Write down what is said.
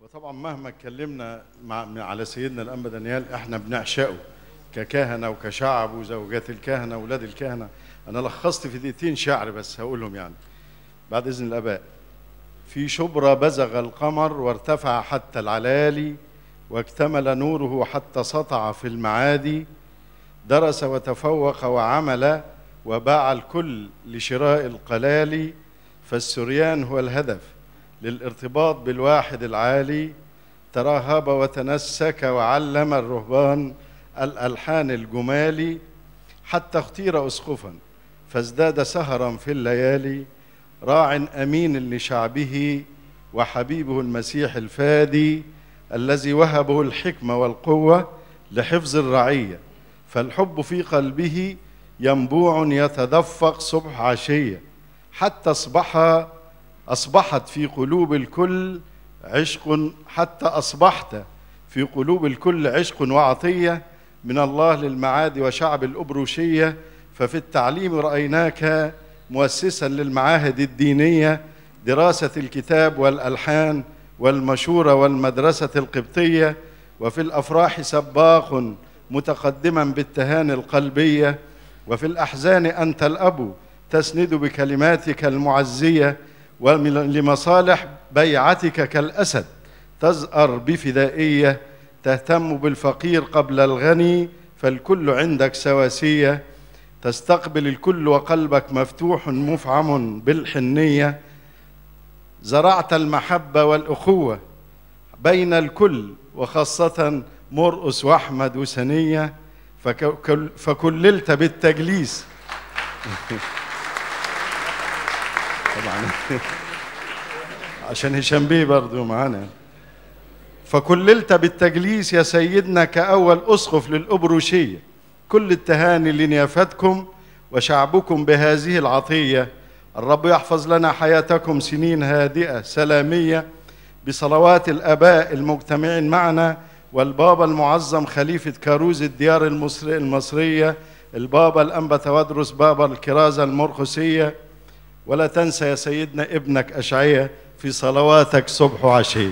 وطبعا مهما اتكلمنا على سيدنا الأنبا دانيال احنا بنعشقه ككهنة وكشعب وزوجات الكهنة وولاد الكهنة. أنا لخصت في دقيقتين شعر بس هقولهم يعني بعد إذن الآباء. في شبرا بزغ القمر وارتفع حتى العلالي، واكتمل نوره حتى سطع في المعادي، درس وتفوق وعمل وباع الكل لشراء القلالي، فالسريان هو الهدف للارتباط بالواحد العالي، تراهب وتنسك وعلم الرهبان الألحان الجمالي، حتى اختير أسقفا فازداد سهرا في الليالي، راع أمين لشعبه وحبيبه المسيح الفادي، الذي وهبه الحكمة والقوة لحفظ الرعية، فالحب في قلبه ينبوع يتدفق صبح عشية، حتى أصبحت في قلوب الكل عشق، حتى أصبحت في قلوب الكل عشق وعطية من الله للمعادي وشعب الأبروشية. ففي التعليم رأيناك مؤسسا للمعاهد الدينية، دراسة الكتاب والألحان والمشورة والمدرسة القبطية، وفي الأفراح سباق متقدما بالتهاني القلبية، وفي الأحزان أنت الأب تسند بكلماتك المعزية، ولمصالح بيعتك كالأسد تزأر بفدائية، تهتم بالفقير قبل الغني فالكل عندك سواسية، تستقبل الكل وقلبك مفتوح مفعم بالحنية، زرعت المحبة والأخوة بين الكل وخاصة مرقس وأحمد وسنية، فكللت بالتجليس. طبعا عشان هشام بيه برضو معانا. فكللت بالتجليس يا سيدنا كأول أسقف للأبروشية. كل التهاني لنيافتكم وشعبكم بهذه العطية. الرب يحفظ لنا حياتكم سنين هادئة سلامية بصلوات الآباء المجتمعين معنا، والبابا المعظم خليفة كاروز الديار المصرية، البابا الأنبا تودرس بابا الكرازة المرقسية. ولا تنسى يا سيدنا ابنك أشعية في صلواتك صبح وعشية.